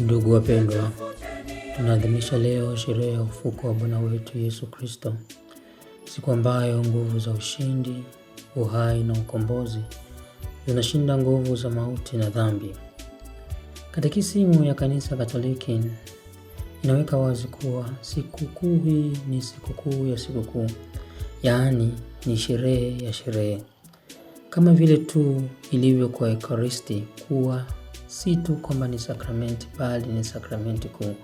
Ndugu wapendwa, tunaadhimisha leo sherehe ya ufufuko wa Bwana wetu Yesu Kristo, siku ambayo nguvu za ushindi, uhai na ukombozi zinashinda nguvu za mauti na dhambi. Katekisimu ya Kanisa Katoliki inaweka wazi kuwa sikukuu hii ni sikukuu ya sikukuu, yaani ni sherehe ya sherehe, kama vile tu ilivyo kwa Ekaristi kuwa si tu kwamba ni sakramenti bali ni sakramenti kuu.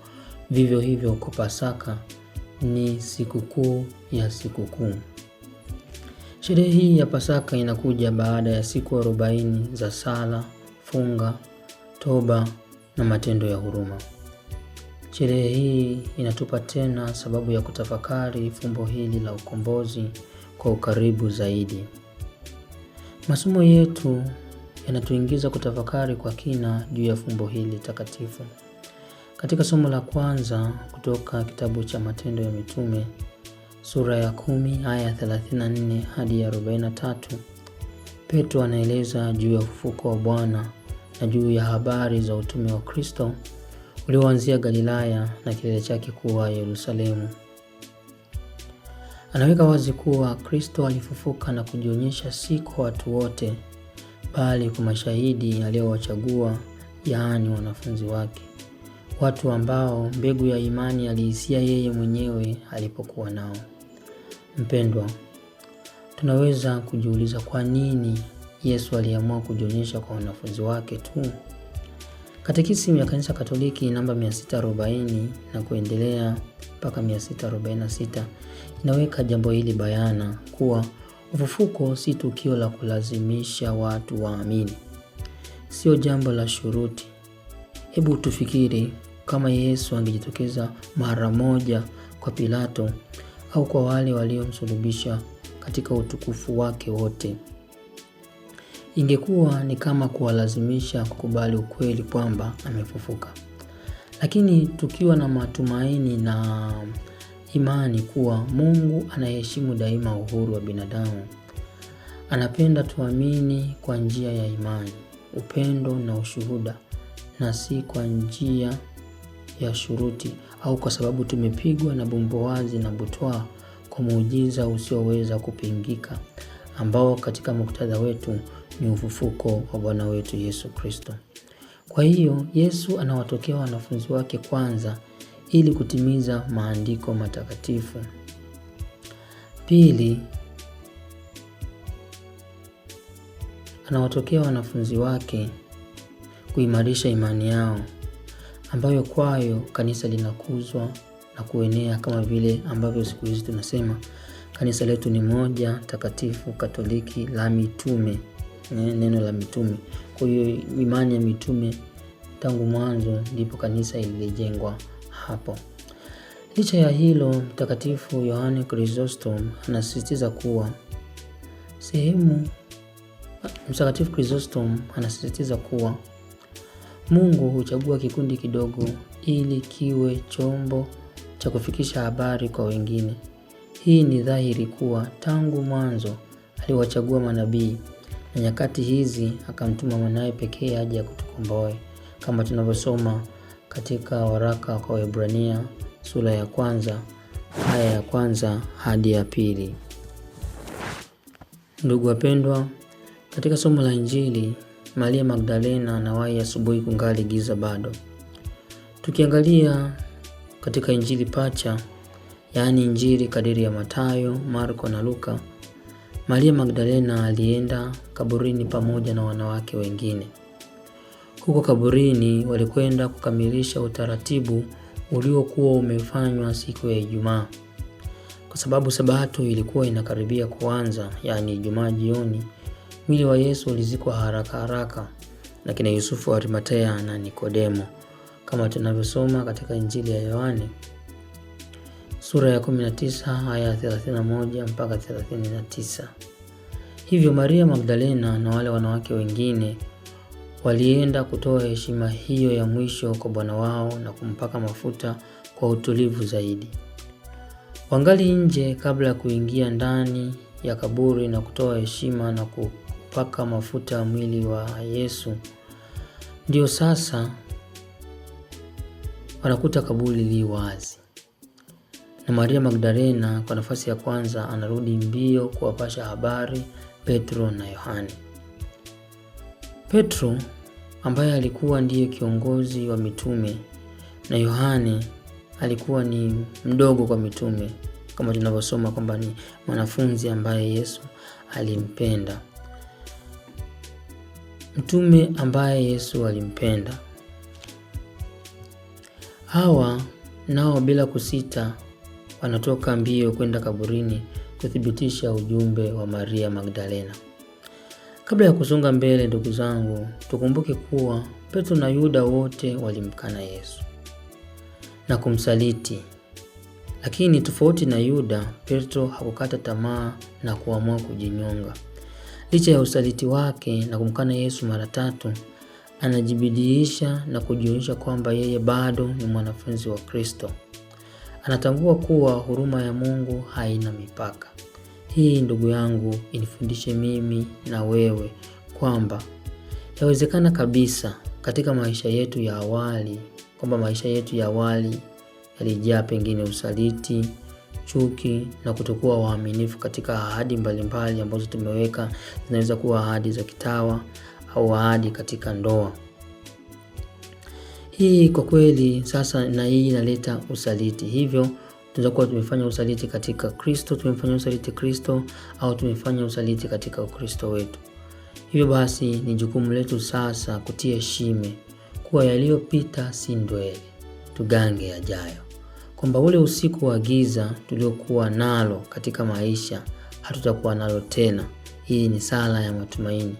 Vivyo hivyo kwa Pasaka ni sikukuu ya sikukuu. Sherehe hii ya Pasaka inakuja baada ya siku 40 za sala, funga, toba na matendo ya huruma. Sherehe hii inatupa tena sababu ya kutafakari fumbo hili la ukombozi kwa ukaribu zaidi. Masomo yetu yanatuingiza kutafakari kwa kina juu ya fumbo hili takatifu. Katika somo la kwanza kutoka kitabu cha Matendo ya Mitume sura ya 10 aya ya 34 hadi ya 43, Petro anaeleza juu ya ufufuko wa Bwana na juu ya habari za utume wa Kristo ulioanzia Galilaya na kilele chake kuwa Yerusalemu. Anaweka wazi kuwa Kristo alifufuka na kujionyesha si kwa watu wote, bali kwa mashahidi aliyowachagua, yaani wanafunzi wake, watu ambao mbegu ya imani aliisia yeye mwenyewe alipokuwa nao. Mpendwa, tunaweza kujiuliza kwa nini Yesu aliamua kujionyesha kwa wanafunzi wake tu? Katekisimu ya Kanisa Katoliki namba 640 na kuendelea mpaka 646 inaweka jambo hili bayana kuwa ufufuko si tukio la kulazimisha watu waamini, sio jambo la shuruti. Hebu tufikiri kama Yesu angejitokeza mara moja kwa Pilato au kwa wale waliomsulubisha katika utukufu wake wote, ingekuwa ni kama kuwalazimisha kukubali ukweli kwamba amefufuka. Lakini tukiwa na matumaini na imani kuwa Mungu anaheshimu daima uhuru wa binadamu, anapenda tuamini kwa njia ya imani, upendo na ushuhuda, na si kwa njia ya shuruti au kwa sababu tumepigwa na bumbuazi na butwaa kwa muujiza usioweza kupingika ambao katika muktadha wetu ni ufufuko wa Bwana wetu Yesu Kristo. Kwa hiyo Yesu anawatokea wanafunzi wake kwanza ili kutimiza maandiko matakatifu. Pili, anawatokea wanafunzi wake kuimarisha imani yao ambayo kwayo kanisa linakuzwa na kuenea, kama vile ambavyo siku hizi tunasema kanisa letu ni moja takatifu Katoliki la mitume, neno la mitume. Kwa hiyo imani ya mitume tangu mwanzo ndipo kanisa lilijengwa hapo. Licha ya hilo, Mtakatifu Yohane Chrysostom anasisitiza kuwa sehemu Mtakatifu Chrysostom anasisitiza kuwa Mungu huchagua kikundi kidogo ili kiwe chombo cha kufikisha habari kwa wengine. Hii ni dhahiri kuwa tangu mwanzo aliwachagua manabii na nyakati hizi akamtuma mwanawe pekee aje akutukomboe, kama tunavyosoma katika waraka kwa Waebrania sura ya kwanza aya ya kwanza hadi ya pili. Ndugu wapendwa, katika somo la Injili, Maria Magdalena anawahi asubuhi kungali giza bado. Tukiangalia katika Injili pacha, yaani Injili kadiri ya Mathayo, Marko na Luka, Maria Magdalena alienda kaburini pamoja na wanawake wengine. Huko kaburini walikwenda kukamilisha utaratibu uliokuwa umefanywa siku ya Ijumaa, kwa sababu Sabato ilikuwa inakaribia kuanza, yaani Ijumaa jioni. Mwili wa Yesu ulizikwa haraka haraka na kina Yusufu wa Arimatea na Nikodemo, kama tunavyosoma katika Injili ya Yohane sura ya 19 aya 31 mpaka 39. Hivyo Maria Magdalena na wale wanawake wengine walienda kutoa heshima hiyo ya mwisho kwa bwana wao na kumpaka mafuta kwa utulivu zaidi. Wangali nje kabla ya kuingia ndani ya kaburi na kutoa heshima na kupaka mafuta mwili wa Yesu. Ndiyo sasa Wanakuta kaburi li wazi, na Maria Magdalena kwa nafasi ya kwanza anarudi mbio kuwapasha habari Petro na Yohane. Petro ambaye alikuwa ndiye kiongozi wa mitume na Yohane alikuwa ni mdogo kwa mitume, kama tunavyosoma kwamba ni mwanafunzi ambaye Yesu alimpenda, mtume ambaye Yesu alimpenda. Hawa nao bila kusita wanatoka mbio kwenda kaburini kuthibitisha ujumbe wa Maria Magdalena. Kabla ya kusonga mbele, ndugu zangu, tukumbuke kuwa Petro na Yuda wote walimkana Yesu na kumsaliti. Lakini tofauti na Yuda, Petro hakukata tamaa na kuamua kujinyonga. Licha ya usaliti wake na kumkana Yesu mara tatu, anajibidiisha na kujionyesha kwamba yeye bado ni mwanafunzi wa Kristo. Anatambua kuwa huruma ya Mungu haina mipaka. Hii ndugu yangu, inifundishe mimi na wewe kwamba yawezekana kabisa katika maisha yetu ya awali kwamba maisha yetu ya awali yalijaa pengine usaliti, chuki na kutokuwa waaminifu katika ahadi mbalimbali ambazo tumeweka. Zinaweza kuwa ahadi za kitawa au ahadi katika ndoa. Hii kwa kweli sasa, na hii inaleta usaliti. Hivyo tunaweza kuwa tumefanya usaliti katika Kristo, tumefanya usaliti Kristo, au tumefanya usaliti katika Ukristo wetu. Hivyo basi ni jukumu letu sasa kutia shime kuwa yaliyopita si ndwele, tugange yajayo, kwamba ule usiku wa giza tuliokuwa nalo katika maisha hatutakuwa nalo tena. Hii ni sala ya matumaini,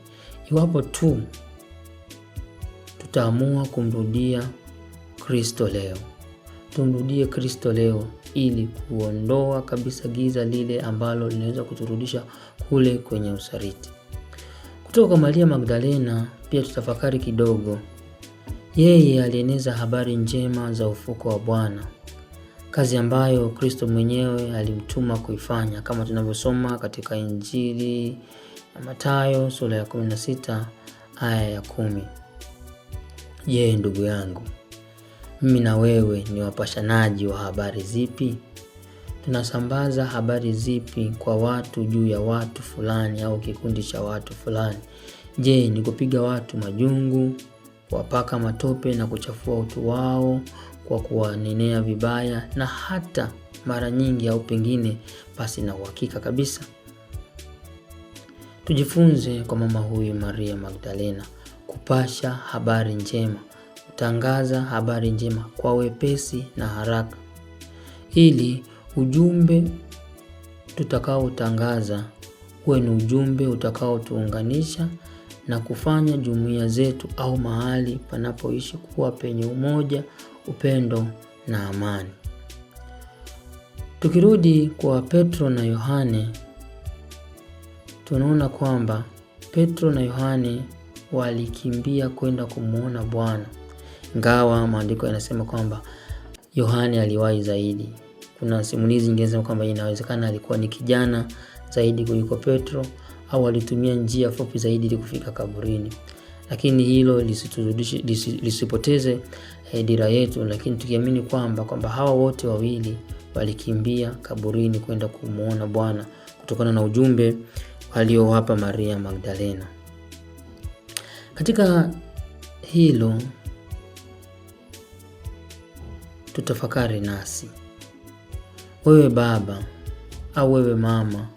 iwapo tu tutaamua kumrudia Kristo leo. Tumrudie Kristo leo ili kuondoa kabisa giza lile ambalo linaweza kuturudisha kule kwenye usaliti. Kutoka kwa Maria Magdalena pia tutafakari kidogo. Yeye alieneza habari njema za ufuko wa Bwana, kazi ambayo Kristo mwenyewe alimtuma kuifanya kama tunavyosoma katika Injili ya Mathayo sura ya 16 aya ya 10. Je, ndugu yangu, mimi na wewe ni wapashanaji wa habari zipi? Tunasambaza habari zipi kwa watu juu ya watu fulani au kikundi cha watu fulani? Je, ni kupiga watu majungu, kuwapaka matope na kuchafua utu wao kwa kuwanenea vibaya na hata mara nyingi au pengine pasi na uhakika kabisa? Tujifunze kwa mama huyu Maria Magdalena kupasha habari njema, kutangaza habari njema kwa wepesi na haraka, ili ujumbe tutakaotangaza uwe ni ujumbe utakaotuunganisha na kufanya jumuiya zetu au mahali panapoishi kuwa penye umoja, upendo na amani. Tukirudi kwa Petro na Yohane, tunaona kwamba Petro na Yohane walikimbia kwenda kumuona Bwana, ingawa maandiko yanasema kwamba Yohane aliwahi zaidi. Kuna simulizi nyingine zinasema kwamba inawezekana alikuwa ni kijana zaidi kuliko Petro au alitumia njia fupi zaidi ili kufika kaburini, lakini hilo lisipoteze dira yetu, lakini tukiamini kwamba hawa wote wawili walikimbia kaburini kwenda kumuona Bwana kutokana na ujumbe waliowapa Maria Magdalena. Katika hilo tutafakari nasi, wewe baba au wewe mama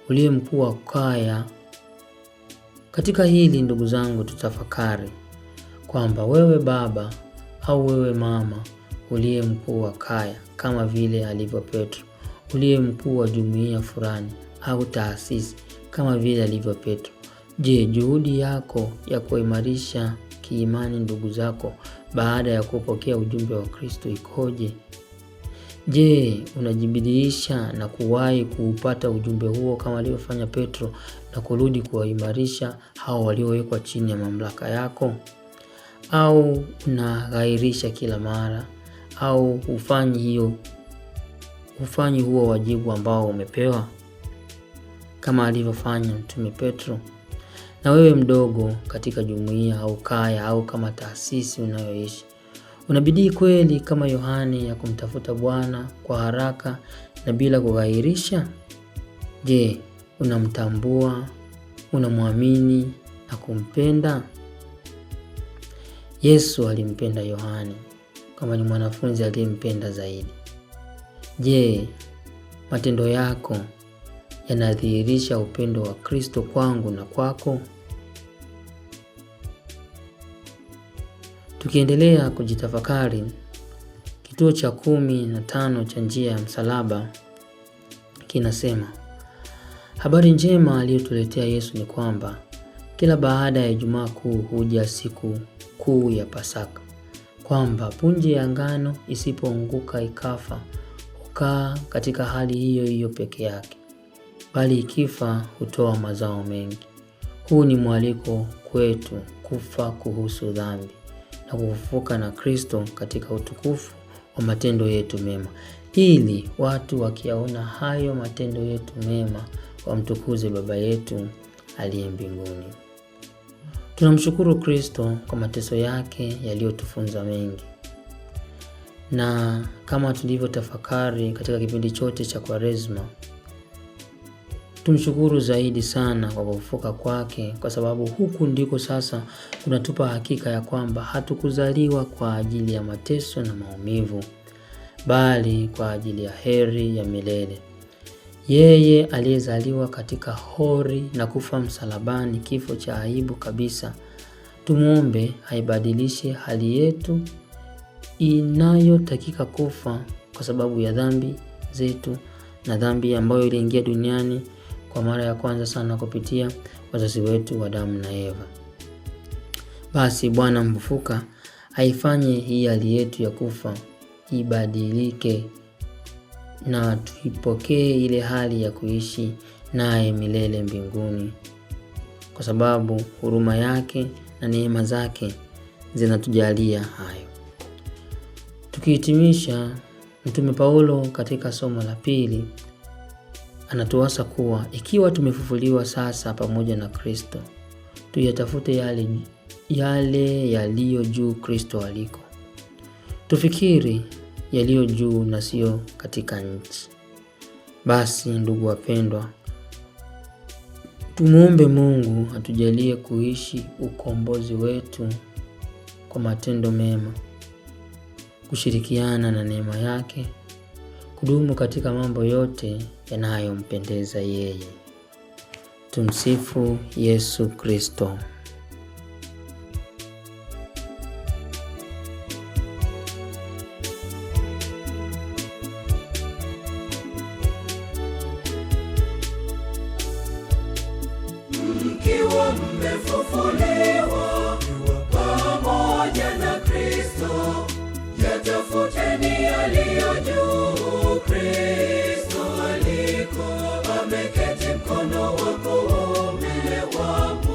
uliye mkuu wa kaya, katika hili ndugu zangu, tutafakari kwamba wewe baba au wewe mama uliye mkuu wa kaya kama vile alivyo Petro, uliye mkuu wa jumuiya fulani au taasisi kama vile alivyo Petro, je, juhudi yako ya kuimarisha kiimani ndugu zako baada ya kupokea ujumbe wa Kristo ikoje? Je, unajibidiisha na kuwahi kuupata ujumbe huo kama alivyofanya Petro na kurudi kuwaimarisha hao waliowekwa chini ya mamlaka yako? Au unaghairisha kila mara au hufanyi huo wajibu ambao umepewa kama alivyofanya Mtume Petro? Na wewe mdogo katika jumuiya au kaya au kama taasisi unayoishi, Una bidii kweli kama Yohane ya kumtafuta Bwana kwa haraka na bila kughairisha? Je, unamtambua, unamwamini na kumpenda? Yesu alimpenda Yohane kama ni mwanafunzi aliyempenda zaidi. Je, matendo yako yanadhihirisha upendo wa Kristo kwangu na kwako? Tukiendelea kujitafakari, kituo cha 15 cha njia ya msalaba kinasema, habari njema aliyotuletea Yesu ni kwamba kila baada ya Ijumaa Kuu huja siku kuu ya Pasaka, kwamba punje ya ngano isipoanguka ikafa hukaa katika hali hiyo hiyo peke yake, bali ikifa hutoa mazao mengi. Huu ni mwaliko kwetu kufa kuhusu dhambi na kufufuka na Kristo katika utukufu wa matendo yetu mema, ili watu wakiyaona hayo matendo yetu mema wamtukuze Baba yetu aliye mbinguni. Tunamshukuru Kristo kwa mateso yake yaliyotufunza mengi, na kama tulivyotafakari katika kipindi chote cha Kwaresma, tumshukuru zaidi sana kwa kufufuka kwake, kwa sababu huku ndiko sasa kunatupa hakika ya kwamba hatukuzaliwa kwa ajili ya mateso na maumivu, bali kwa ajili ya heri ya milele. Yeye aliyezaliwa katika hori na kufa msalabani kifo cha aibu kabisa, tumuombe aibadilishe hali yetu inayotakika kufa kwa sababu ya dhambi zetu na dhambi ambayo iliingia duniani kwa mara ya kwanza sana kupitia wazazi wetu Adamu na Eva. Basi Bwana mfufuka aifanye hii hali yetu ya kufa ibadilike na tuipokee ile hali ya kuishi naye milele mbinguni, kwa sababu huruma yake na neema zake zinatujalia hayo. Tukihitimisha, Mtume Paulo katika somo la pili anatuasa kuwa ikiwa tumefufuliwa sasa pamoja na Kristo, tuyatafute yale yaliyo juu Kristo aliko. Tufikiri yaliyo juu na sio katika nchi. Basi ndugu wapendwa, tumuombe Mungu atujalie kuishi ukombozi wetu kwa matendo mema, kushirikiana na neema yake, kudumu katika mambo yote yanayompendeza yeye. Tumsifu Yesu Kristo. Mkiwa mmefufuliwa pamoja na Kristo, yatafuteni yaliyo juu, Kristo aliko ameketi mkono wa kuume wa Mungu.